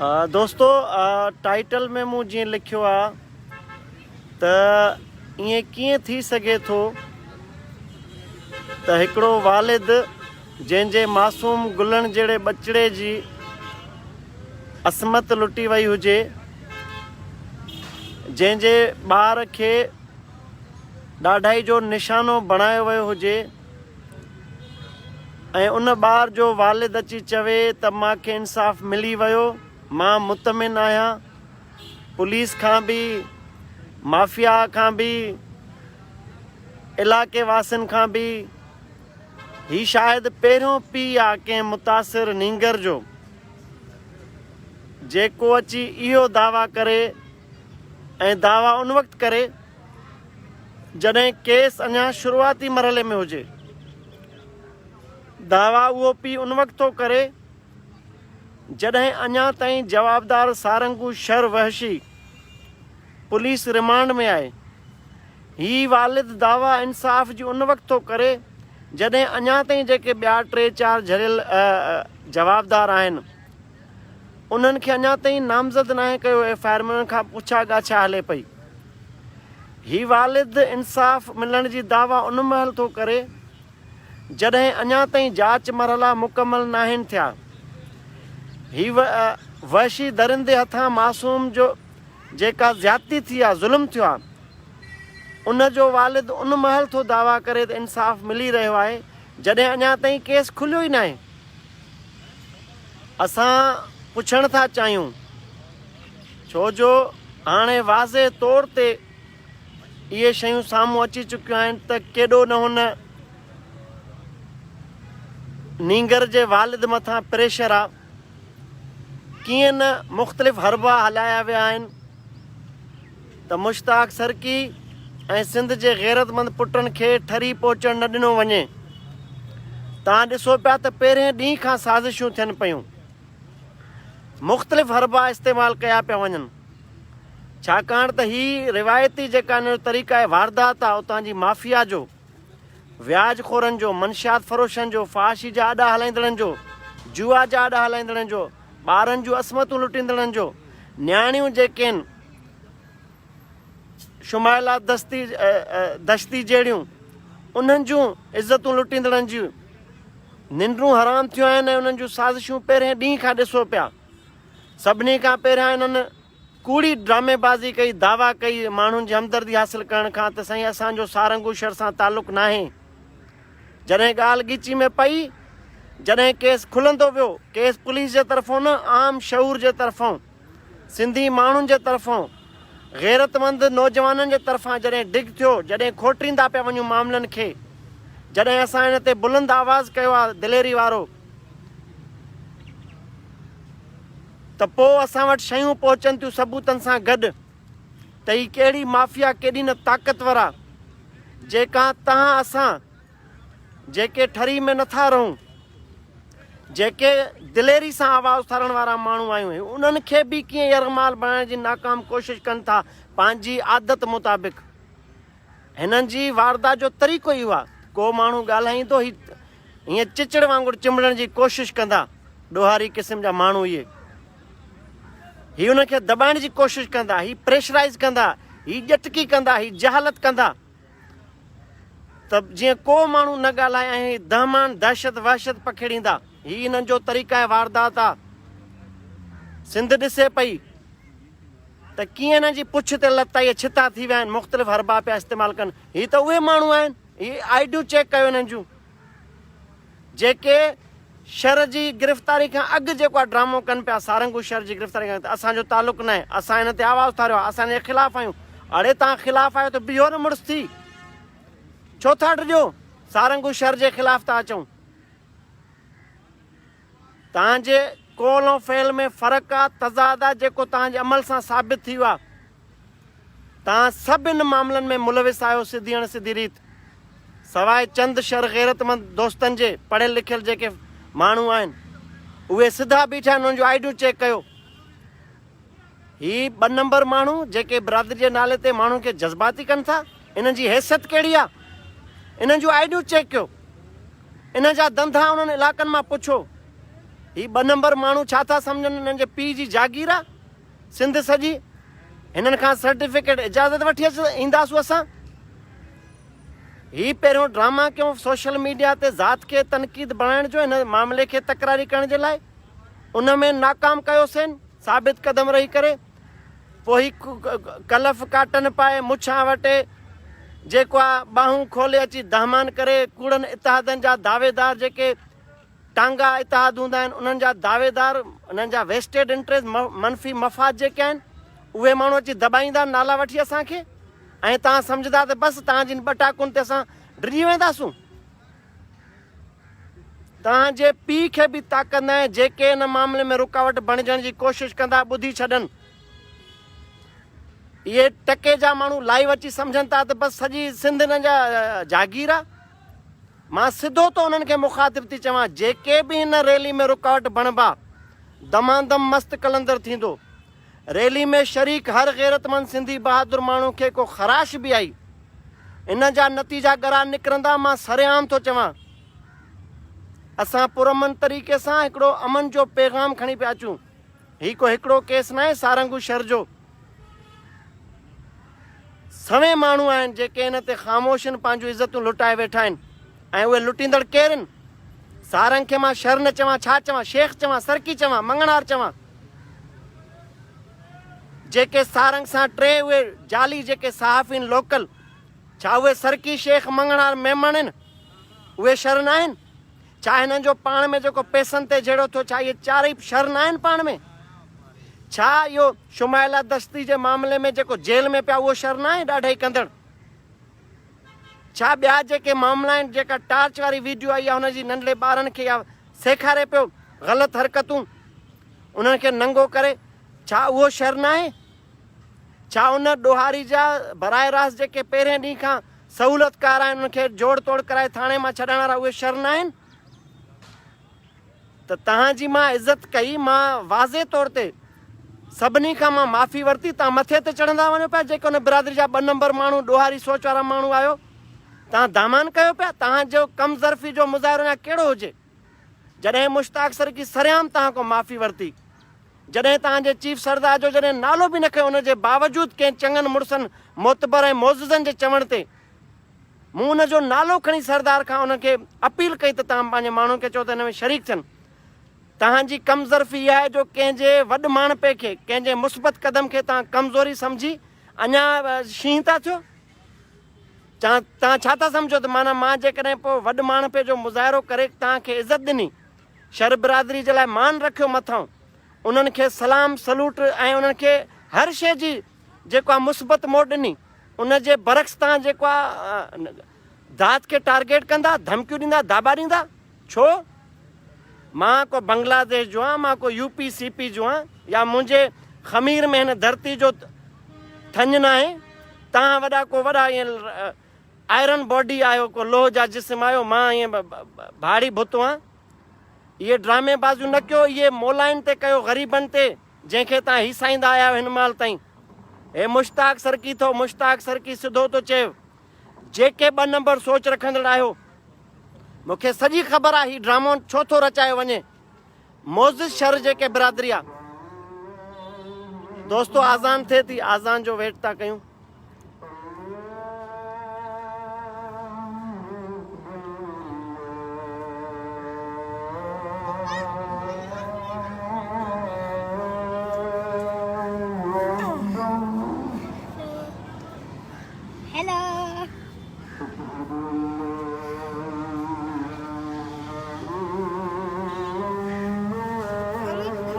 دوستو ٽائيٽل ۾ مون جيئن لکيو آ ته ائين ڪيئن ٿي سگهي ٿو ته هڪڙو والد جنهن جي معصوم گلڻ جهڙي ٻچڙي جي عصمت لٽي وئي هجي جنهن جي ٻار کي ڏاڍائي جو نشانو بڻايو ويو هجي ۽ ان ٻار جو والد اچي چوي ته مان کي انصاف ملي ويو، مان مطمئن آهيان، پوليس کان به، مافيا کان به، علائقي واسين کان به، هي شايد پهريون پيء آ ڪنهن متاثر نينگر جو، جيڪو اچي اهو دعويٰ ڪري ۽ دعويٰ ان وقت ڪري جڏهن ڪيس اڃا شروعاتي مرحلي ۾ هجي. دعويٰ اهو پيء ان وقت ٿو ڪري جڏهن اڃا تائين جوابدار سارنگو شھر وحشي پوليس رمانڊ ۾ آهي. هي والد دعويٰ انصاف جي ان وقت ٿو ڪري جڏهن اڃا تائين جيڪي ٻيا ٽي چار جھليل جوابدار آهن انهن کي اڃا تائين نامزد ناهي ڪيو، ايف I R ۾ انهن کان پڇا ڳاڇا هلي پئي. هي والد انصاف ملڻ جي دعويٰ ان مهل ٿو ڪري جڏهن اڃا تائين جاچ مرحلا مڪمل ناهن ٿيا. هي وحشي درندي هٿان معصوم جو جيڪا زيادتي ٿي آ، ظلم ٿيو آ، ان جو والد ان مهل ٿو دعويٰ ڪري ته انصاف ملي رهيو آهي جڏهن اڃا تائين ڪيس کليو ئي ناهي. اسان پڇڻ ٿا چاهيون ڇو جو هاڻي واضح طور تي اهي شيون سامهون اچي چڪيون آهن ته ڪيڏو نه هن نينگر جي والد مٿان پريشر آ، ڪيئن نه مختلف حربا هلايا ويا آهن ته مشتاق سرڪي ۽ سنڌ جي غيرتمند پٽن کي ٺري پهچڻ نه ڏنو وڃي. توهان ڏسو پيا ته پهرين ڏينهن کان سازشون ٿين پيون. مختلف حربا استعمال ڪيا پيا وڃن. ڇاڪاڻ ته هي روايتي جيڪا ان جو طريقه واردات آ اتان جي مافيا جو، وياج خورن جو، منشيات فروشن جو، فحاشي جا اڏا هلائيندڙن جو، جوا جا اڏا هلائيندڙن جو، ٻارن جون عصمتون لٽيندڙن جو، نياڻيون جيڪي آهن شمائلا دستي دشتي جهڙيون انهن جون عزتون لٽيندڙن جون ننڊون حرام ٿيون آهن ۽ انهن جون سازشون پهرين ڏينهن کان ڏسو پيا. سڀني کان پهريان انهن ڪوڙي ڊرامي بازي ڪئي، دعويٰ ڪئي ماڻهن جي همدردي حاصل ڪرڻ کان ته سائين اسان جو سارنگو شھر سان تعلق ناهي. جڏهن ڳالهه ڳچي ۾ پئي، جڏهن ڪيس کلندو ويو، ڪيس پوليس جي طرفون نه عام شعور جي طرفون، سنڌي ماڻهن جي طرفون، غيرتمند نوجوانن جي طرفان جڏهن ڊگ ٿيو، جڏهن کوٽريندا پيا وڃون معاملن کي، جڏهن اسان ان تي بلند آواز ڪيو آ دليري وارو ته پوء اسان وٽ شيون پهچن ٿيون ثبوتن سان گڏ ته هي ڪهڙي مافيا ڪيڏي نه طاقتور آ جيڪا تهان اسان جيڪي ٺري ۾ نٿا رهون جيڪي دليري سان آواز اٿارڻ وارا ماڻهو آهيون انهن کي به ڪيئن يرغمال بڻائڻ جي ناڪام ڪوشش ڪن ٿا پنهنجي عادت مطابق هنن جي واردات جو طريقو ئي اهو آهي ڪو ماڻهو ڳالهائيندو هي هيئن چچڙ وانگر چنبڙڻ جي ڪوشش ڪندا ڏوهاري قسم جا ماڻهو اهي هي انهن کي دٻائڻ جي ڪوشش ڪندا هي پريشرائز ڪندا هي ڄٽڪي ڪندا هي جهالت ڪندا ته جيئن ڪو ماڻهو نه ڳالهائي ۽ هي دهمان، دهشت، وحشت پکيڙيندا. هي انهن جو طريقه واردات آ. سنڌ ڏسي پئي ته ڪيئن انهن جي پڇ تي لت آئي ۽ ڇتا ٿي ويا آهن، مختلف حربا پيا استعمال ڪن. هي ته اهي ماڻهو آهن، هي آئيڊيون چيڪ ڪيو انهن جون. جيڪي شر جي گرفتاري کان اڳ جيڪو آ ڊرامو ڪن پيا سارنگو شر جي گرفتاري کان ته اسان جو تعلق ناهي اسان هن تي آواز اٿاريو آ اسان هن جي خلاف آهيون اڙي توهان خلاف آهيو ته بيهو نه مڙس ٿي ڇو ٿا ڊڄو سارنگو شر جي خلاف ٿا اچون توهان جي قول ۽ فعل ۾ فرق آ تضاد آ جيڪو توهان جي عمل سان ثابت ٿي ويو آ توهان سڀ ان معاملن ۾ ملوث آهيو سڌي اڻ سڌي ريت سواء چند شر غيرتمند دوستن جي پڙهيل لکيل جيڪي ماڻهو آهن اهي سڌا بيٺا آهن انهن جون آئيڊيون چيڪ ڪيو هي ٻه نمبر ماڻهو جيڪي برادري جي نالي تي ماڻهن کي جذباتي ڪن ٿا انهن جي حيثيت ڪهڙي آهي انهن جون آئيڊيون چيڪ ڪيو انهن جا ڌنڌا انهن علائقن مان پڇو. هي ٻه نمبر ماڻهو ڇا ٿا سمجهن انهن جي پيء جي جاگير آ سنڌ سڄي هنن کان سرٽيفڪيٽ اجازت وٺي اينداسون اسان. هي پهريون ڊراما ڪيون سوشل ميڊيا تي ذات کي تنقيد بڻائڻ جو هن معاملي کي تڪراري ڪرڻ جي لاء ان ۾ ناڪام ڪيوسين ثابت قدم رهي ڪري پوء هي ڪلف ڪاٽن پائي مڇان وٽي جيڪو آ ٻانهون کولي اچي دهمان ڪري ڪوڙن اتحادن جا دعويدار جيڪي ٽانگا اتحاد هوندا آهن انهن جا دعويدار انهن جا ويسٽيڊ انٽريسٽ منفي مفاد جيڪي آهن اهي ماڻهو اچي دٻائيندا نالا وٺي اسان کي ۽ توهان سمجهندا ته بس توهان جن ٻٽاڪن تي اسان ڊڄي وينداسون. توهان جي پيء کي به طاقت ناهي جيڪي ان معاملي ۾ رڪاوٽ بڻجڻ جي ڪوشش ڪندا ٻڌي ڇڏن. اهي ٽڪي جا ماڻهو لائيو اچي سمجهن ٿا ته بس سڄي سنڌ انهن جا جاگير آ. مان سڌو ٿو انهن کي مخاطب ٿي چوان جيڪي به هن ريلي ۾ رڪاوٽ بڻبا دمادم مست قلندر ٿيندو. ريلي ۾ شريڪ هر غيرتمند سنڌي بهادر ماڻهو کي ڪو خراش به آئي ان جا نتيجا ڳرا نڪرندا مان سرعام ٿو چوان اسان پرامن طريقي سان هڪڙو امن جو پيغام کڻي پيا اچون هي ڪو هڪڙو ڪيس ناهي سارنگو شھر جو سوين ماڻهو آهن جيڪي ان تي خاموش آهن پنهنجون عزتون لٽائي ويٺا آهن ۽ اهي لٽيندڙ ڪير آهن سارنگ کي مان شھر نه چوان ڇا چوان شيخ چوان سرڪي چوان مڱڻهار چوان جيڪي سارنگ سان ٽي اهي جعلي جيڪي صحافي آهن لوڪل ڇا اهي سرڪي شيخ مڱڻهار ميمڻ آهن اهي شھر نه آهن ڇا هنن جو پاڻ ۾ جيڪو پئسن تي جهيڙو ٿيو ڇا اهي چارئي شر نه آهن پاڻ ۾؟ ڇا اهو شمائله دشتي جي معاملي ۾ جيڪو جيل ۾ پيا اهو شر نه آهي ڏاڍائي ڪندڙ؟ ڇا ٻيا جيڪي معاملا آهن جيڪا ٽارچ واري ويڊيو آئي آهي هن جي ننڍڙي ٻارن کي اها سيکاري پيو غلط حرڪتون انهن کي ننگو ڪري ڇا اهو شر نه آهي؟ ڇا ان ڏوهاري جا براهه راست جيڪي پهرين ڏينهن کان سهولتڪار آهن انهن کي جوڙ توڙ ڪرائي ٿاڻي مان ڇڏائڻ وارا اهي شر نه آهن؟ ته توهان جي مان عزت ڪئي مان واضح طور تي سڀني کان مان معافي ورتي توهان مٿي تي چڙهندا وڃو پيا جيڪي ان برادري جا ٻه نمبر ماڻهو ڏوهاري سوچ وارا ماڻهو آهيو توهان دامان ڪيو پيا توهان جو ڪم ظرفي جو مظاهرو اڃا ڪهڙو هجي جڏهن مشتاق سرڪي سرعام توهان کان معافي ورتي جڏهن توهان جي چيف سردار جو جڏهن نالو به نه کنيو ان جي باوجود ڪنهن چڱن مڙسن معتبر ۽ معززن جي چوڻ تي مون ان جو نالو کڻي سردار کان انهن کي اپيل ڪئي ته توهان پنهنجي ماڻهن کي چئو ته ان ۾ شريڪ ٿين. توهان جي ڪم ظرفي اها آهي جو ڪنهن جي وڏ ماڻهپي کي، ڪنهن جي مثبت قدم کي توهان ڪمزوري سمجهي اڃا شينهن ٿا ٿيو. توهان ڇا ٿا سمجهو ته معنيٰ مان جيڪڏهن پوء وڏ ماڻهپي جو مظاهرو ڪري توهان کي عزت ڏني، شر برادري جي لاء مان رکيو مٿائون انهن کي سلام سلوٽ ۽ انهن کي هر شيء جي جيڪو آ مثبت موٽ ڏني ان جي برعڪس تان جيڪو آ داد کي ٽارگيٽ ڪندا ڌمڪيون ڏيندا داٻا ڏيندا ڇو مان ڪو بنگلاديش جو آن مان ڪو يو پي سي پي جو آن يا منهنجي خمير ۾ هن ڌرتي جو ٿڃ ناهي تان وڏا ڪو وڏا ائين آئرن باڊي آهيو ڪو لوهه جا جسم آهيو مان ائين ڀاڙي ڀتو آن اهي ڊرامي بازيون نه ڪيو اهي مولائن تي ڪيو غريبن تي جنهن کي تان هيسائيندا آيا آهيو هن مهل تائين هي مشتاق سرڪي ٿو مشتاق سرڪي سڌو ٿو چئي جيڪي ٻه نمبر سوچ رکندڙ آهيو مون کي سڄي خبر آهي هي ڊرامو ڇو ٿو رچايو وڃي معزز شھر جيڪي برادري آ دوستو آذان ٿئي ٿي آذان جو ويٽ ٿا ڪيون. Hello.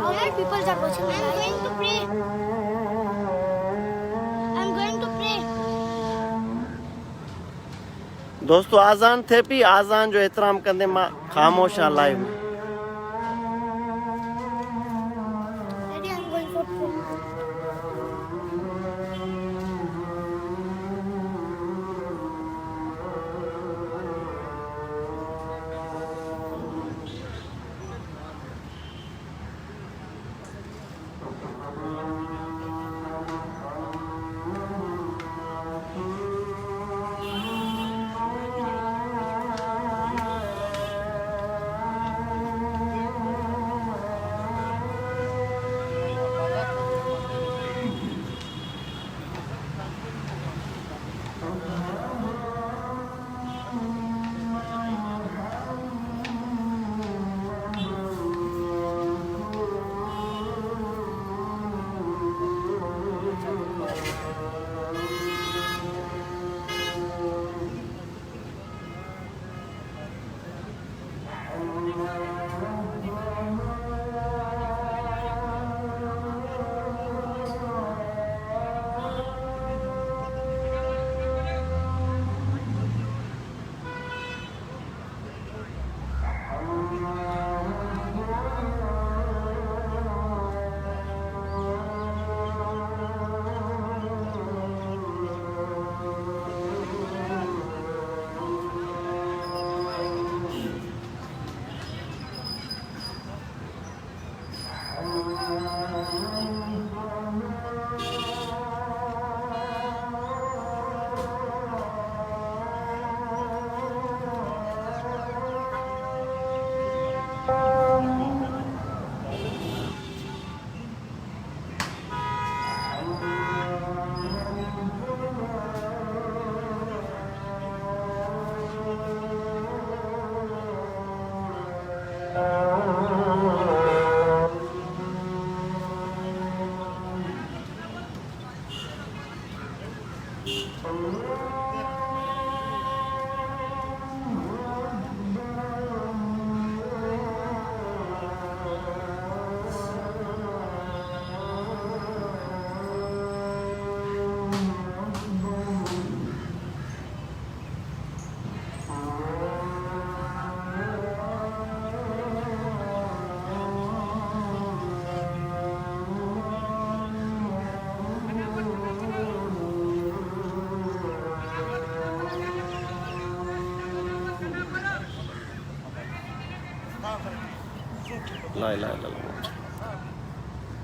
How many people are watching? I'm going to pray. I'm going to pray. دوستو آذان ٿئي پي آذان جو احترام ڪندي مان خاموش آ live ۾. Daddy, I'm going for pray. لا اله الا الله محمد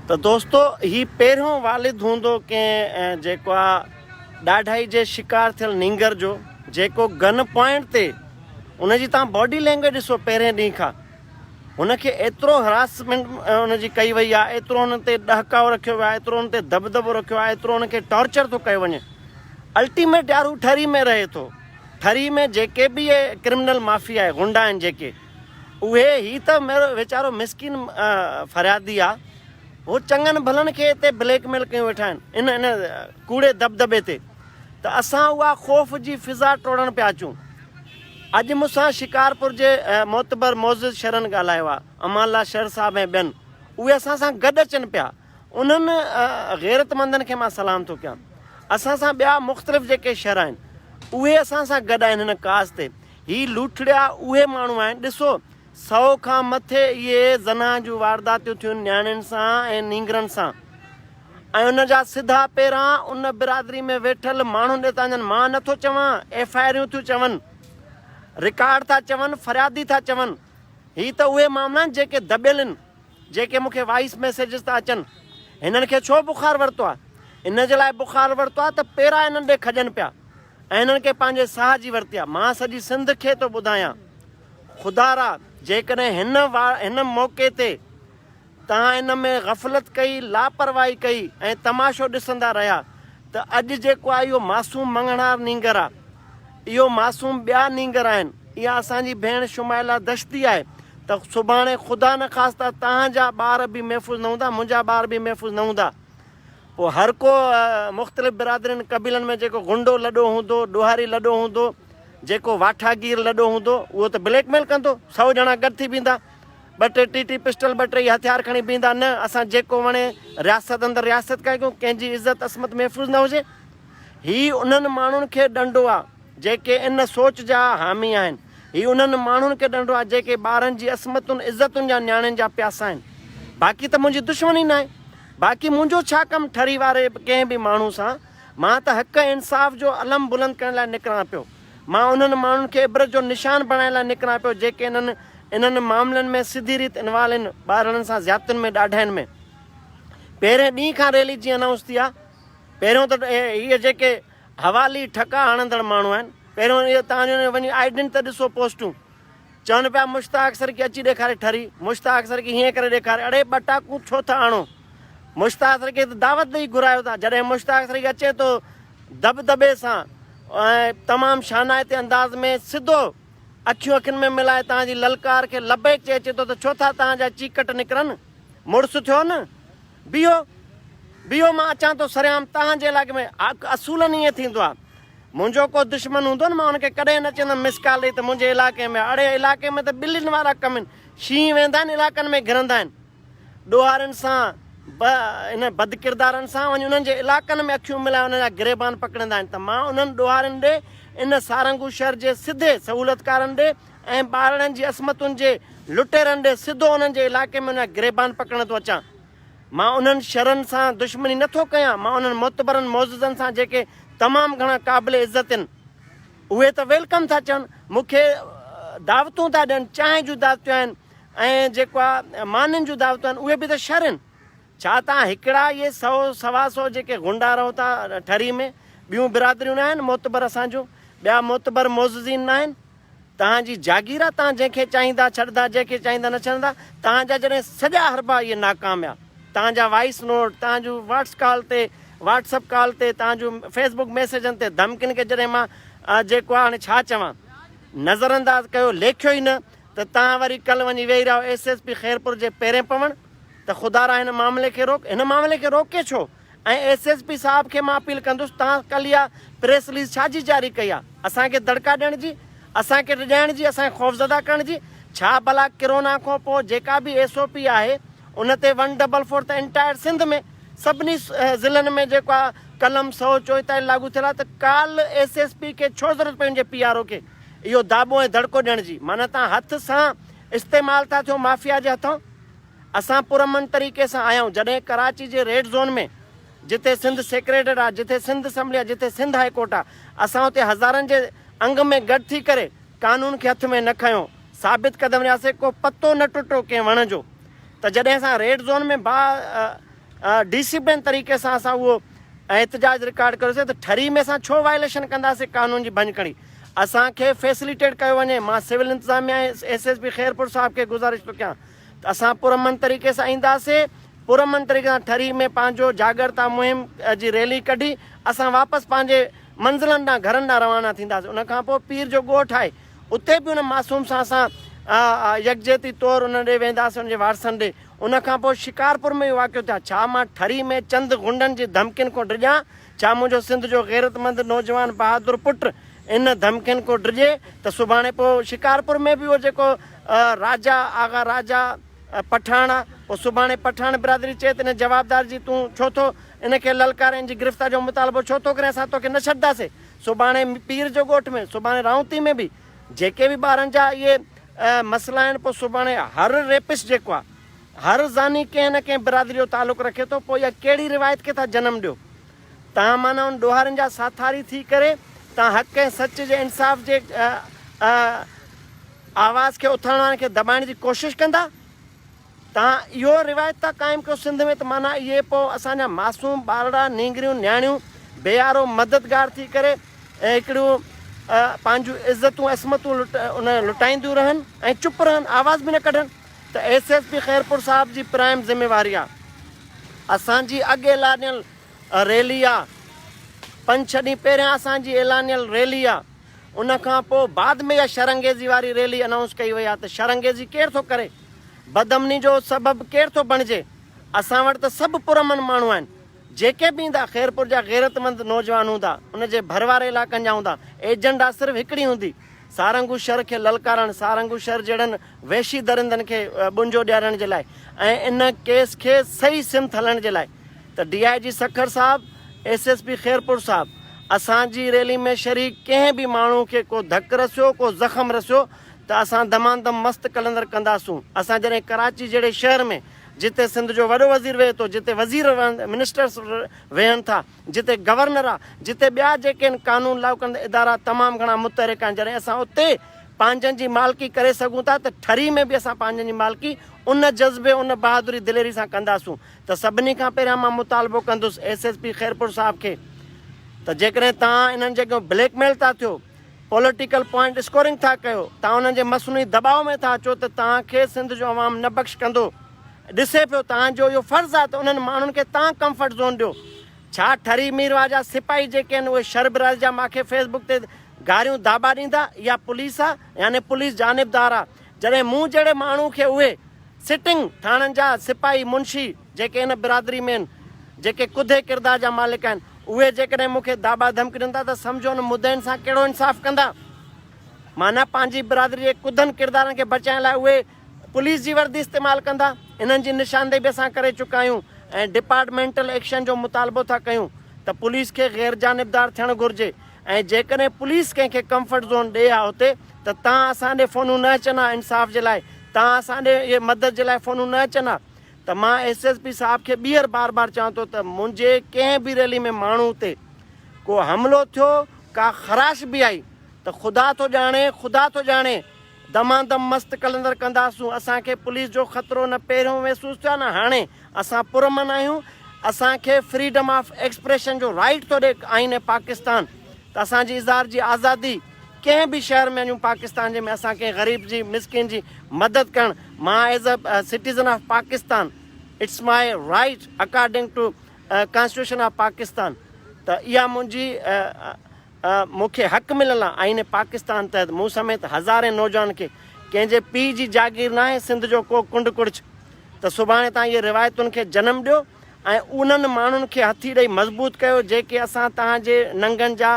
ته دوستو هي پهريون والد هوندو ڪنهن جيڪو آ ڏاڍائي جي شڪار ٿيل نينگر جو جيڪو گن پوائنٽ تي ان جي تان باڊي لينگويج ڏسو پهرين ڏينهن کان هن کي ايترو هراسمينٽ ان جي ڪئي وئي آ ايترو هن تي ڏهڪاء رکيو ويو آ ايترو هن تي دٻدٻو رکيو آ ايترو هن کي ٽارچر ٿو ڪيو وڃي الٽيميٽ يار هو ٺري ۾ رهي ٿو ٺري ۾ جيڪي به اهي ڪرمنل مافيا آهي غنڊا آهن جيڪي اهي هي ته ميرو ويچارو مسڪين فريادي آ هو چڱن ڀلن کي هتي بليڪ ميل ڪيون ويٺا آهن ان ان ڪوڙي دٻدٻي تي ته اسان اها خوف جي فضا ٽوڙڻ پيا اچون اڄ مون سان شڪارپور جي معتبر معزز شھرن ڳالهايو آ امان الله شھر صاحب ۽ ٻين اهي اسان سان گڏ اچن پيا انهن غيرتمندن کي مان سلام ٿو ڪيان. اسان سان ٻيا مختلف جيڪي شھر آهن اهي اسان سان گڏ آهن هن ڪاز تي. هي لوٺڙيا اهي ماڻهو آهن ڏسو سئو کان مٿي اهي زنا جون وارداتيون ٿيون نياڻين سان ۽ نينگرن سان ۽ ان جا سڌا پيرا ان برادري ۾ ويٺل ماڻهن ڏي ٿا وڃن مان نٿو چوان ايف I آريون ٿيون چون رڪارڊ ٿا چون فريادي ٿا چون هي ته اهي معاملا آهن جيڪي دٻيل آهن. جيڪي مون کي وائيس ميسيجز ٿا اچن، هنن کي ڇو بخار ورتو آهي؟ ان جي لاء بخار ورتو آهي ته پيرا هنن ڏي کڄن پيا ۽ هنن کي پنهنجي ساهه جي ورتي آهي. مان سڄي سنڌ کي ٿو ٻڌايان، خدارا جيڪڏهن هن هن موقعي تي توهان ان ۾ غفلت ڪئي، لاپرواهي ڪئي ۽ تماشو ڏسندا رهيا ته اڄ جيڪو آهي اهو معصوم مڱڻهار نينگر آهي. اهو معصوم ٻيا نينگر آهن، اها اسان جي ڀيڻ شمائله دشتي آهي ته سڀاڻي خدا نخواسته توهان جا ٻار به محفوظ نه هوندا، منهنجا ٻار به محفوظ نه هوندا. پوء هر ڪو مختلف برادرين قبيلن ۾ جيڪو غنڊو لڏو هوندو، ڏوهاري لڏو هوندو، جيڪو واٺاگير لڏو هوندو، اهو ته بليڪ ميل ڪندو، سئو ڄڻا گڏ ٿي بيهندا، ٻه ٽي ٽي ٽي پسٽل ٻه ٽي هٿيار کڻي بيهندا، نه اسان جيڪو وڻي رياست اندر رياست ڪيون، ڪنهن جي عزت عصمت محفوظ نه هجي. هي انهن ماڻهن کي ڏنڊو آ جيڪي ان سوچ جا حامي آهن. هي انهن ماڻهن کي ڏنڊو آ جيڪي ٻارن جي عصمتن، عزتن جا نياڻين جا پياسا آهن. باقي ته منهنجي دشمني ناهي. باقي منهنجو ڇا ڪم ٺري واري ڪنهن به ماڻهو سان. مان ته حق ۽ انصاف جو علم بلند ڪرڻ لاء نڪران پيو. مان انهن ماڻهن کي عبرت جو نشان بڻائڻ لاء نڪران پيو جيڪي انهن انهن معاملن ۾ سڌي ريت انوالو آهن ٻارڙن سان زيادتين ۾ ڏاڍاين ۾. پهرين ڏينهن کان ريلي جيئن انائونس ٿي آ. پهريون ته اهي جيڪي حوالي ٺڪا هڻندڙ ماڻهو آهن، پهريون اهي توهان جون وڃي آئيڊين ته ڏسو پوسٽون. چون پيا مشتاق سرڪي اچي ڏيکاري ٺري، مشتاق سرڪي هيئن ڪري ڏيکاري، اڙي ٻٽاڪون ڇو ٿا آڻو؟ مشتاق سرڪي ته دعوت ڏئي گهرايو ٿا، جڏهن مشتاق سرڪي اچي ٿو دٻدٻي سان ۽ تمام شانائتي انداز ۾ سڌو اکيون اکين ۾ ملائي توهان جي للڪار کي لبيڪ چئي اچي ٿو ته ڇو ٿا توهان جا چيڪٽ نڪرن؟ مڙس ٿيو نه؟ بيهو بيهو مان اچان ٿو سرعام توهان جي علائقي ۾ اصولن ائين ٿيندو آهي منهنجو ڪو دشمن هوندو نه مان ان کي ڪڏهن نه چوندم مس ڪال ڏئي ته منهنجي علائقي ۾ اڙي علائقي ۾ ته ٻلين وارا ڪم آهن شينهن ويندا آهن علائقن ۾ گهرندا آهن ڏوهارين سان ان بدڪردارن سان وڃي انهن جي علائقن ۾ اکيون ملائي انهن جا گريبان پڪڙيندا آهن ته مان انهن ڏوهارين ڏي ان سارنگو شهر جي سڌي سهولتڪارن ڏي ۽ ٻارڙن جي عصمتن جي لٽيرن ڏي سڌو انهن جي علائقي ۾ انهن جا گريبان پڪڙڻ ٿو اچان. مان انهن شرن سان دشمني نه ٿو ڪيان، مان انهن معتبرن معززن سان جيڪي تمام گهڻا قابل عزت آهن، اهي ته welcome ٿا چون، مون کي دعوتون ٿا ڏين، چانهه جون دعوتون آهن ۽ جيڪو آهي مانين جون دعوتون آهن، اهي به ته شر آهن. ڇا توهان هڪڙا اهي سئو سوا سئو جيڪي غنڊا رهو ٿا ٺري ۾، ٻيون برادريون نه آهن معتبر اسان جون، ٻيا معتبر معززين نه آهن؟ توهان جي جاگير آ، توهان جنهن کي چاهيندا ڇڏندا، جنهن کي چاهيندا نه ڇڏندا، توهان جا جڏهن سڄا حربا اهي ناڪام ويا، توهان جا وائيس نوٽ، توهان جون واٽس ڪال تي، واٽس اپ ڪال تي، توهان جون فيس بڪ ميسيجن تي ڌمڪين کي جڏهن مان جيڪو آ هاڻي ڇا چوان، نظر انداز ڪيو، ليکيو ئي نه ته توهان وري ڪل وڃي ويهي رهيا ايس ايس پي خيرپور جي پيرين پوڻ ته خدارا هن معاملي کي روڪ، هن معاملي کي روڪي ڇو؟ ۽ ايس ايس پي صاحب کي مان اپيل ڪندس توهان ڪل اها پريس رليز ڇا جي جاري ڪئي آ اسان کي دڙڪا ڏيڻ جي اسان کي ڊڄائڻ جي اسان کي خوفزده ڪرڻ جي ڇا ڀلا ڪرونا کان پوء جيڪا به ايس او پي آهي ان تي ون ڊبل فور ته انٽائر سنڌ ۾ سڀني ضلعن ۾ جيڪو آ قلم 144 لاڳو ٿيل آ ته ڪال ايس ايس پي کي ڇو ضرورت پئي ان جي پي آر او کي اهو داٻو ۽ دڙڪو ڏيڻ جي معنيٰ توهان هٿ سان استعمال ٿا ٿيو مافيا جي هٿان. اسان پرامن طريقي سان آيا آهيون، جڏهن ڪراچي جي ريڊ زون ۾ جتي سنڌ سيڪريٽريٽ آهي، جتي سنڌ اسيمبلي آهي، جتي سنڌ هاء ڪورٽ آهي، اسان اتي هزارن جي انگ ۾ گڏ ٿي ڪري قانون کي هٿ ۾ نه کنيو، ثابت قدم رهياسين، ڪو پتو نه ٽٽو ڪنهن وڻ جو. ته جڏهن اسان ريڊ زون ۾ با ڊسيپلين طريقي سان اسان اهو احتجاج رڪارڊ ڪيوسي ته ٺري ۾ اسان ڇو وائليشن ڪنداسي قانون جي ڀڃڪڙي اسان کي فيسليٽيٽ ڪيو وڃي مان سول انتظاميا ۽ ايس ايس پي خيرپور صاحب کي گذارش ٿو ڪيان ته اسان پرامن طريقي سان اينداسي پرامن طريقي سان ٺري ۾ پنهنجو جاڳرتا مهم جي ريلي ڪڍي اسان واپس پنهنجي منزلن ڏانهن گهرن ڏانهن روانا ٿينداسي ان کان پوء پير جو ڳوٺ آهي اتي به ان معصوم سان اسان يڪجهتي طور ان ڏي وينداسين ان جي وارثن ڏي. ان کان پوء شڪارپور ۾ اهو واقعو ٿيا. ڇا مان ٺري ۾ چند غنڊن جي ڌمڪين کان ڊڄان؟ ڇا منهنجو سنڌ جو غيرتمند نوجوان بهادر پٽ ان ڌمڪين کان ڊڄي ته سڀاڻي پوء شڪارپور ۾ به اهو جيڪو راجا آغا راجا پٺاڻ آ پوء سڀاڻي پٺاڻ برادري چئي ته ان جوابدار جي تون ڇو ٿو ان کي للڪارين ان جي گرفتار جو مطالبو ڇو ٿو ڪرين اسان توکي نه ڇڏنداسين. سڀاڻي پير جو ڳوٺ ۾، سڀاڻي رائونتي ۾ به جيڪي به ٻارن جا اهي مسئلا آهن پوء سڀاڻي هر ريپسٽ جيڪو آهي هر زاني ڪنهن نه ڪنهن برادري جو تعلق رکي ٿو پوء اها ڪهڙي روايت کي ٿا جنم ڏيو تان معنيٰ ان ڏوهارين جا ساٿاري ٿي ڪري تان حق ۽ سچ جي انصاف جي آواز کي اٿارڻ وارن کي دٻائڻ جي ڪوشش ڪندا. توهان اهو روايت ٿا قائم ڪيو سنڌ ۾ ته معنيٰ اهي پوء اسان جا معصوم ٻارڙا، نينگريون، نياڻيون بي يارو مددگار ٿي ڪري ۽ هڪڙيون پنهنجون عزتون عصمتون ان لٽائينديون رهن ۽ چپ رهن آواز به نه ڪڍن ته ايس ايس پي خيرپور صاحب جي پرائم ذميواري آ اسان جي اڳ اعلانيل ريلي آ پنج ڇهه ڏينهن پهريان اسان جي اعلانيل ريلي آ ان کان پوء بعد ۾ اها شرانگيزي واري ريلي انائونس ڪئي وئي آ ته شرانگيزي ڪير ٿو ڪري بدامني جو سبب ڪير ٿو بڻجي؟ اسان وٽ ته سڀ پرامن ماڻهو آهن. جيڪي به ايندا خيرپور جا غيرتمند نوجوان هوندا، ان جي ڀر واري علائقن جا هوندا. ايجنڊا صرف هڪڙي هوندي، سارنگو شھر کي للڪارڻ، سارنگو شھر جهڙن وحشي درندن کي ٻنجو ڏيارڻ جي لاء ۽ ان ڪيس کي صحيح سمت هلڻ جي لاء ته ڊي I جي سکر صاحب، ايس ايس پي خيرپور صاحب اسان جي ريلي ۾ شريڪ ڪنهن به ماڻهو کي ڪو ڌڪ رسيو، ڪو زخم رسيو ته اسان دمادم مست قلندر ڪنداسون. اسان جڏهن ڪراچي جهڙي شهر ۾ جتي سنڌ جو وڏو وزير ويهي ٿو، جتي وزير منسٽرس ويهن ٿا، جتي گورنر آ، جتي ٻيا جيڪي آهن قانون لاڳو ڪندڙ ادارا تمام گهڻا متحرڪ آهن، جڏهن اسان اتي پنهنجن جي مالڪي ڪري سگهون ٿا ته ٺري ۾ به اسان پنهنجن جي مالڪي ان جذبي ان بهادري دليري سان ڪنداسون ته سڀني کان پهريان مان مطالبو ڪندس ايس ايس پي خيرپور صاحب کي ته جيڪڏهن توهان انهن جي اڳيان بليڪ ميل ٿا ٿيو پوليٽيڪل پوائنٽ اسڪورنگ ٿا ڪيو، توهان انهن جي مصنوعي دٻاء ۾ ٿا اچو ته توهان کي سنڌ جو عوام نه بخش ڪندو. ڏسي پيو توهان جو اهو فرض آهي ته انهن ماڻهن کي توهان ڪمفرٽ زون ڏيو. ڇا ٺري ميرواهه جا سپاهي جيڪي آهن اهي شھر برادري جا مان کي فيس بڪ تي گاريون داٻا ڏيندا؟ اها پوليس آهي يعني پوليس جانبدار آهي. جڏهن مون جهڙي ماڻهو کي اهي سٽنگ ٿاڻن جا سپاهي منشي جيڪي ان برادري ۾ آهن، جيڪي ڪڌي ڪردار جا مالڪ آهن، اهي جيڪڏهن مون کي داٻا ڌمڪي ڏين ٿا ته سمجهو ان مدعين سان ڪهڙو انصاف ڪندا؟ معنيٰ پنهنجي برادري جي ڪڌن ڪردارن کي بچائڻ لاء اهي پوليس جي وردي استعمال ڪندا؟ انهن جي نشاندهي به اسان ڪري چڪا آهيون ۽ ڊپارٽمينٽل ايڪشن جو مطالبو ٿا ڪيون ته پوليس کي غيرجانبدار ٿيڻ گهرجي ۽ جيڪڏهن پوليس ڪنهن کي ڪمفرٽ زون ڏي ها اتي ته تان اسان ڏي فونون نه اچن ها انصاف جي لاء تان اسان ڏي اهي مدد جي لاء فونون نه اچن ها ته مان ايس ايس پي صاحب کي ٻيهر بار بار چوان ٿو ته منهنجي ڪنهن به ريلي ۾ ماڻهو تي ڪو حملو ٿيو ڪا خراش به آئي ته خدا ٿو ڄاڻي خدا ٿو ڄاڻي دمادم مست قلندر ڪنداسون اسان کي پوليس جو خطرو نه پهريون محسوس ٿيو آهي نه هاڻي اسان پرامن آهيون اسان کي فريڊم آف ايڪسپريشن جو رائيٽ ٿو ڏي آئين پاڪستان ته اسان جي اظهار جي آزادي ڪنهن به شهر ۾ وڃون پاڪستان جي ۾ اسان ڪنهن غريب جي مسڪين جي مدد ڪرڻ مان as a citizen of Pakistan it's my right according to constitution of Pakistan ته اها منهنجي مون کي حق مليل آهي آئين پاڪستان تحت مون سميت هزارين نوجوانن کي ڪنهن جي پيء جي جاگير ناهي سنڌ جو ڪو ڪنڊ ڪڙڇ ته سڀاڻي تان اهي روايتن کي جنم ڏيو ۽ انهن ماڻهن کي هٿي ڏئي مضبوط ڪيو جيڪي اسان توهان جي ننگن جا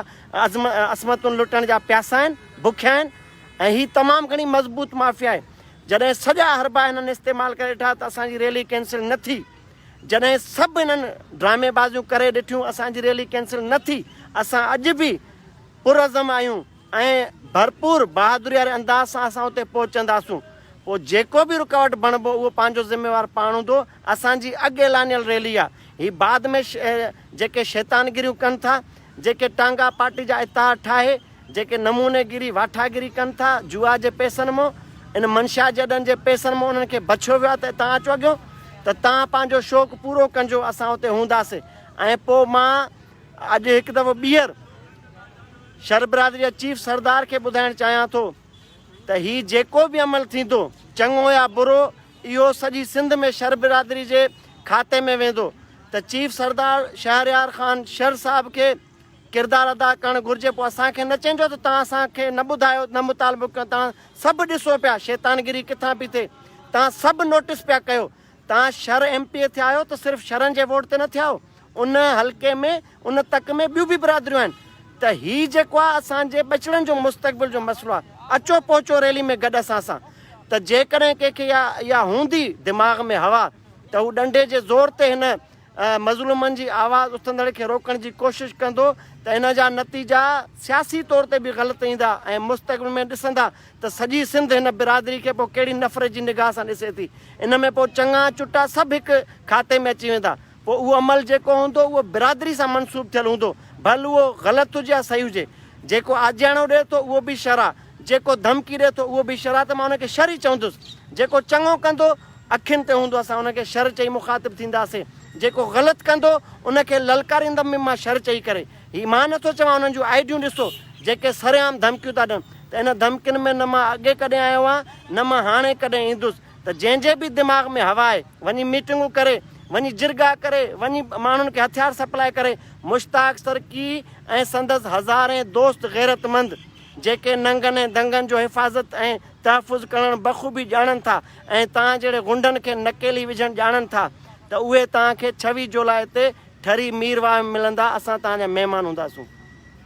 عظم عصمتن لٽڻ جا پياسا آهن، بکيا آهن ۽ هي تمام گهڻي مضبوط مافيا آهي. جڏهن سڄا حربا هنن استعمال ڪري ڏٺا ته اسان جي ريلي ڪينسل نه ٿي. جڏهن سڀ هنن ڊرامي بازيون ڪري ڏٺيون اسان جي ريلي ڪينسل نه ٿي. اسان اڄ به پرعزم آهيون ۽ ڀرپور بهادري واري انداز سان اسان اتي پهچنداسون. پوء جيڪو به رڪاوٽ بڻبو اهو پنهنجو ذميوار پاڻ هوندو. اسان جي اڳ اعلانيل ريلي آ. هي بعد ۾ جيڪي شيطانگيريون ڪن ٿا، جيڪي ٽانگا پارٽي جا اتحاد ٺاهي، جيڪي نموني گيري، واٺاگيري ڪن ٿا، جوا جي پئسن مون ان منشيات جي اڏن جي پئسن مان انهن کي بڇيو ويو آهي ته تان اچو اڳيون ته تان پنهنجو شوق پورو ڪنجو اسان اتي هونداسي ۽ پوء مان اڄ هڪ دفعو ٻيهر شر برادري جي چيف سردار کي ٻڌائڻ چاهيان ٿو ته هي جيڪو به عمل ٿيندو چڱو يا برو اهو سڄي سنڌ ۾ شر برادري جي کاتي ۾ ويندو ته چيف سردار شهريار خان شر صاحب کي ڪردار ادا ڪرڻ گهرجي پوء اسان کي نه چئجو ته توهان اسان کي نه ٻڌايو نه مطالبو ڪيو توهان سڀ ڏسو پيا شيطانگري ڪٿان پئي ٿئي توهان سڀ نوٽس پيا ڪيو توهان شر ايم پي اي ٿيا آهيو ته صرف شرن جي ووٽ تي نه ٿيا آهيو ان حلقي ۾ ان تڪ ۾ ٻيون به برادريون آهن ته هي جيڪو آهي اسان جي ٻچڙن جو مستقبل جو مسئلو آهي اچو پهچو ريلي ۾ گڏ اسان سان ته جيڪڏهن ڪنهن کي اها اها هوندي دماغ ۾ هوا ته هو ڏنڊي جي زور تي هن مظلومن جي آواز اٿندڙ کي روڪڻ جي ڪوشش ڪندو ته ان جا نتيجا سياسي طور تي به غلط ايندا ۽ مستقبل ۾ ڏسندا ته سڄي سنڌ هن برادري کي پوء ڪهڙي نفرت جي نگاهه سان ڏسي ٿي. ان ۾ پوء چڱا چٽا سڀ هڪ کاتي ۾ اچي ويندا. پوء اهو عمل جيڪو هوندو اهو برادري سان منسوب ٿيل هوندو ڀل اهو غلط هجي يا صحيح هجي. جيڪو آجياڻو ڏئي ٿو اهو به شر آ، جيڪو ڌمڪي ڏئي ٿو اهو به شر آ ته مان ان کي شر ئي چوندس. جيڪو چڱو ڪندو اکين تي هوندو اسان ان کي شر چئي مخاطب ٿينداسين. جيڪو غلط ڪندو ان کي للڪاريندم به مان شر چئي ڪري. هي مان نٿو چوان انهن جون آئيڊيون ڏسو جيڪي سرعام ڌمڪيون ٿا ڏين ته ان ڌمڪين ۾ نه مان اڳي ڪڏهن آيو آهيان نه مان هاڻي ڪڏهن ايندس ته جنهن جي به دماغ ۾ هوا آهي وڃي ميٽنگون ڪري وڃي جرڳا ڪري وڃي ماڻهن کي هٿيار سپلاء ڪري مشتاق سرڪي ۽ سندس هزارين دوست غيرتمند جيڪي ننگن ۽ دنگن جو حفاظت ۽ تحفظ ڪرڻ بخوبي ڄاڻن ٿا ۽ توهان جهڙي غنڊن کي نڪيلي وجهڻ ڄاڻن ٿا ته اهي توهان کي ڇويهه جولاء تي ٺري ميرواهه ۾ ملندا اسان توهان جا مهمان هونداسون.